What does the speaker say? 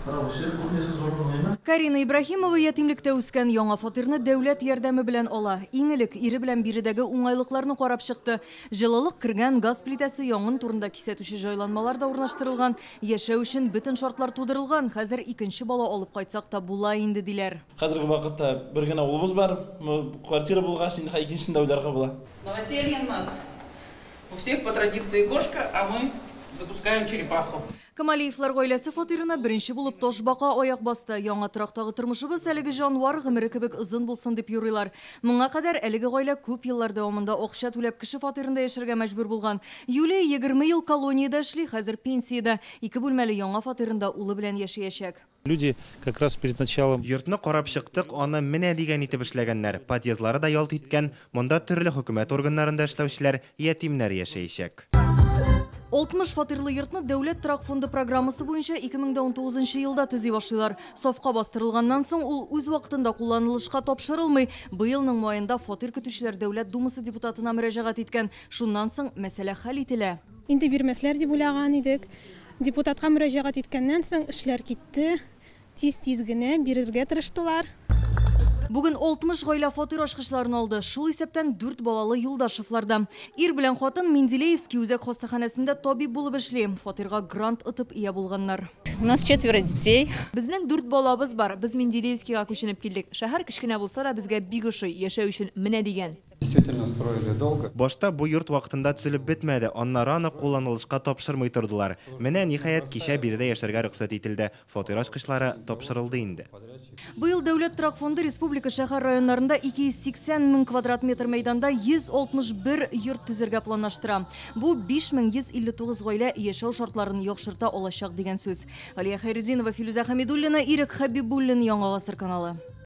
Рабочая кухнясы зур булмыймы? Карина Ибраһимова ятимлектә үскән, яңа фатирны дәүләт ярдәме белән ала. Иң элек ире белән биредәге уңайлыкларны карап чыкты. Җылылык кергән, газ плитәсе, янгын турында кисәтүче җайланмалар да урнаштырылган. Яшәү өчен бөтен шартлар тудырылган. Хәзер икенче бала алып кайтсак та була инде, диләр. Хәзерге вакытта бер генә улыбыз бар. Квартира булгач, инде икенчесен дә уйларга була. С новосельем нас! У всех по традиции кошка, а мы запускаем черепаху. Камалиевлар гаиләсе фатирына беренче булып ташбака аяк басты. Яңа торактагы тормышыбыз әлеге җанвар гомере кебек озын булсын дип юрыйлар. Моңа кадәр әлеге гаилә күп еллар дәвамында акча түләп кеше фатирында яшәргә мәҗбүр булган. Юлия 20 ел колониядә эшли, хәзер пенсиядә. Ике бүлмәле яңа фатирында улы белән яшәячәк. Люди как раз перед началом Йортны карап чыктык, аны менә дигән итеп эшләгәннәр. Подъездлары да ялт иткән. Монда төрле хөкүмәт органнарында эшләүчеләр, ятимнәр яшәячәк. 60 фатирлы йортны Дәүләт торак фонды программасы буенча 2019 елда төзи башлыйлар. Сафка бастырылганнан соң ул үз вакытында кулланылышка тапшырылмый. Быелның маенда фатир көтүчеләр Дәүләт Думасы депутатына мөрәҗәгать иткән. Шуннан соң мәсьәлә хәл ителә. Инде бирмәсләр дип уйлаган идек. Депутатка мөрәҗәгать иткәннән соң эшләр китте. Тиз-тиз генә бирергә тырыштылар. Бүген 60 гаилә фатир ачкычларын алды. Шул исәптән 4 балалы Юлдашевлар да. Ир белән хатын Менделеевский үзәк хастаханәсендә табиб булып эшли. Фатирга грант отып ия булганнар. У нас четверо детей. Безнең дүрт балабыз бар. Без Менделеевскийга күченеп килдек. Шәһәр кечкенә булса да, безгә бик ошый. Яшәү өчен менә дигән. Действительно строили долго. Башта бу йорт вакытында төзелеп бетмәде, аннары аны кулланылышка тапшырмый тордылар. Менә, ниһаять, кичә биредә яшәргә рөхсәт ителде. Фатир ачкычлары тапшырылды инде. Быел Дәүләт торак фонды республика шәһәр районнарында 280 мең квадрат метр мәйданда 161 йорт төзергә планлаштыра. Бу 5159 гаилә яшәү шартларын яхшырта алачак дигән сүз. Алия Хәйретдинова, Филүзә Хәмидуллина, Ирек Хәбибуллин, Яңа Гасыр каналы.